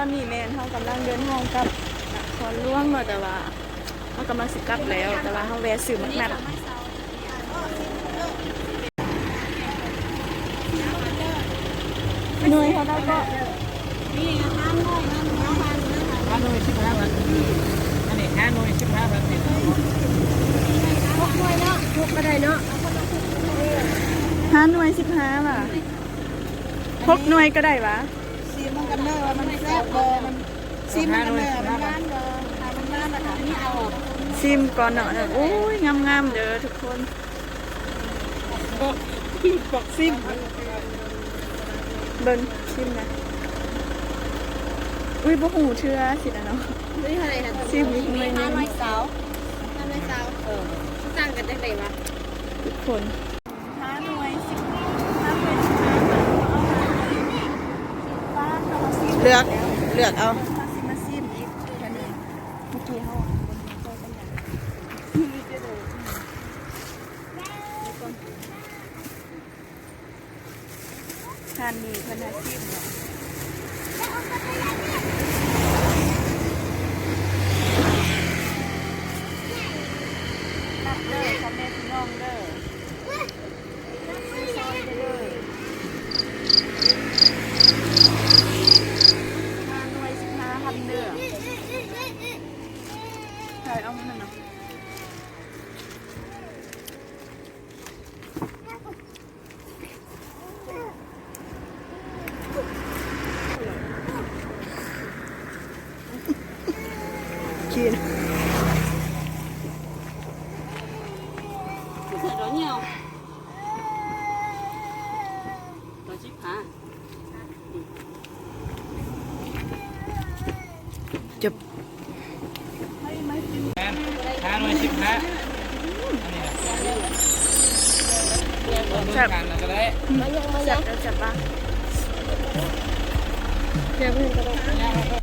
ຕອນນີ້ແມ່ນເຮົາກຳລັງເດີນທາງກັບນະຄອນຫຼວງເນາະ ແຕ່ວ່າເຮົາກຳລັງຊິກັບແລ້ວ ແຕ່ວ່າເຮົາແວ່ຊື້ໝາກນັດ. ໜ່ວຍເທົ່າໃດເກາະ? ຫ້າໜ່ວຍສິບຫ້າບາດ ອັນນີ້ຫ້າໜ່ວຍສິບຫ້າບາດ. ຫົກໜ່ວຍເນາະ ຫົກກໍໄດ້ເນາະ ຫ້າໜ່ວຍສິບຫ້າຫວາ ຫົກໜ່ວຍກໍໄດ້ຫວາ. ຊີມມັນກັນເດີວ່າມັນແຊບບໍ່ ມັນ ຊີມມັນກັນເດີວ່າມັນຫວານບໍ່ ຖ້າມັນຫວານແລ້ວກໍມີເອົາ. ຊີມກ່ອນເນາະ ໂອ້ຍ ງາມໆເດີທຸກຄົນ. ບອກ ບອກຊີມ ເບິ່ງຊີມນະ. ອຸ້ຍ ບໍ່ຮູ້ເທື່ອຊິນະເນາະ. ອຸ້ຍ ເທົ່າໃດຫັ້ນ? ຊີມອີກໜ່ວຍໜຶ່ງ ຫ້າຮ້ອຍຊາວ ຫ້າຮ້ອຍຊາວ. ເອີ ຕ່າງກັນຈັ່ງໃດຫວາ ທຸກຄົນ? ຫ້າໜ່ວຍສິບ ຫ້າໜ່ວຍສິບຫ້າ ເລືອກ ເລືອກເອົາ. ເຮົາຊິມາຊີມອີກເທື່ອໜຶ່ງ ເມື່ອກີ້ເຮົາ ຮ້ານນີ້ເພິ່ນໃຫ້ຊີມເນາະ ນັບເດີພໍ່ແມ່ພີ່ນ້ອງເດີ. ຫ້າໜ່ວຍສິບຫ້າພັນເດີ ໃສ່ເອົາມັນນັ້ນນະ. ກິນ ໃສ່ດອກຫຍັງ? ຮ້ອຍສິບຫ້າ ຈົບ. ຫ້າໜ່ວຍສິບຫ້າ ອັນນີ້ນະ ແຊບ ການນະກໍໄດ້ ອືມ ແຊບ ແຊບປະ? ແຊບເພິ່ນກໍໄດ້.